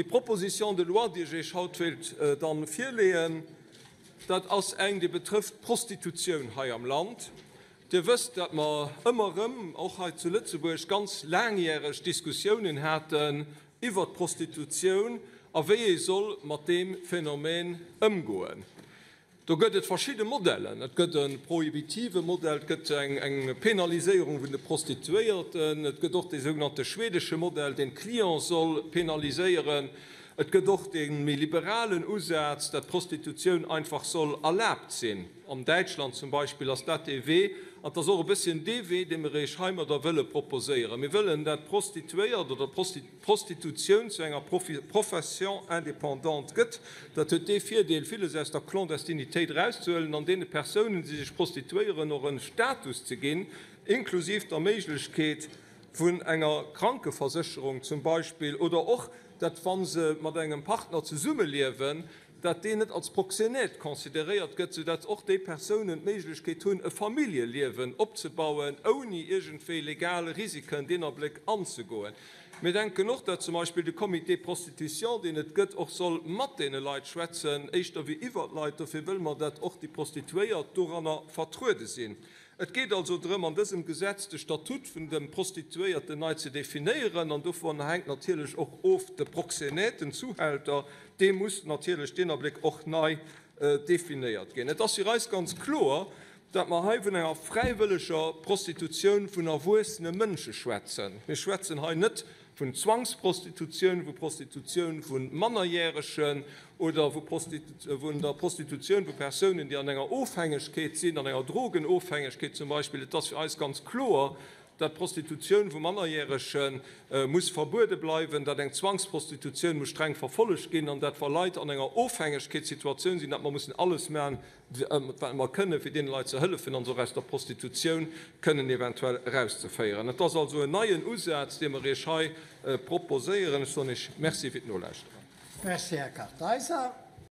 Déi Proposition de loi, déi ech Iech haut wéilt dann virleeën, dat ass eng, déi betrëfft d'Prostitutioun hei am Land. Dir wësst, dat mer ëmmer erëm, och hei zu Lëtzebuerg, ganz laangjäreg Diskussiounen haten iwwert d'Prostitutioun a wéi ee soll mat deem Phänomen ëmgoen. Do gëtt et verschidde Modellen. Et gëtt e prohibitive Modell, et gëtt eng Penaliséierung vun de Prostituéierten, et gëtt och dee sougenannte schwedesche Modell, deen d'Client soll penaliséieren. Et gëtt och dee méi liberalen Usaz, dat d'Prostitutioun einfach soll erlaabt sinn. An Däitschland zum Beispill ass dat dee Wee. An et ass och e bësschen dee Wee, dee mir Iech heimadder wëlle proposéieren. Mir wëllen, dat d'Prostituéiert oder d'Prostitutioun zu enger Profession indépendante gëtt. Dat huet dee Virdeel, villes aus der Clandestinitéit erauszehuelen an deene Persounen, déi sech prostituéieren, och e Status ze ginn, inklusiv der Méiglechkeet vun enger Krankeversécherung zum Beispill, oder och, dat wa se mat engem Partner zesummeliewen, dat deen net als Proxénète consideréiert gëtt, soudatt och déi Persounen d'Méiglechkeet hunn, e Familljeliewen opzebauen, ouni iergendwéi legal Risiken deen Abléck anzegoen. Mir denken och, dat zum Beispill de Comité Prostitution, deen et gëtt, och soll mat deene Leit schwätzen, éischter wéi iwwer d'Leit. Dofir wëlle mer, dat och déi Prostituéiert doranner vertruede sinn. Et geet also drëm, an dësem Gesetz de Statut vun dem Prostituéierten nei ze definéieren, an dovun hänkt natierlech och of de Proxénète, den Zuhälter, dee muss natierlech deen Abléck och nei definéiert ginn. Et ass fir eis ganz kloer, datt mer hei vun enger fräiwëlleger Prostitutioun vun erwuessene Mënsche schwätzen. Mir schwätzen hei net vun Zwangsprostitutioun, vu Prostitutioun vu Mannerjäregen oder vun der Prostitutioun vu Persounen, déi an enger Ofhängegkeet sinn, an enger Drogenofhängegkeet zum Beispill. Et ass fir eis ganz kloer, datt d'Prostitutioun vu Mannerjärege muss verbuede bleiwen, datt eng Zwangsprostitutioun muss streng verfollegt ginn an datt, wa Leit an enger Ofhängegkeetssituatioun sinn, datt mer mussen alles maachen, wat mer kënnen, fir deene Leit ze hëllefen an se och aus der Prostitutioun kënnen eventuell erauszeféieren. Et ass also en neien Usaz, dee mer Iech hei proposéieren. Ech soen Iech Merci fir d'Nolauschteren. Merci, Här Kartheiser.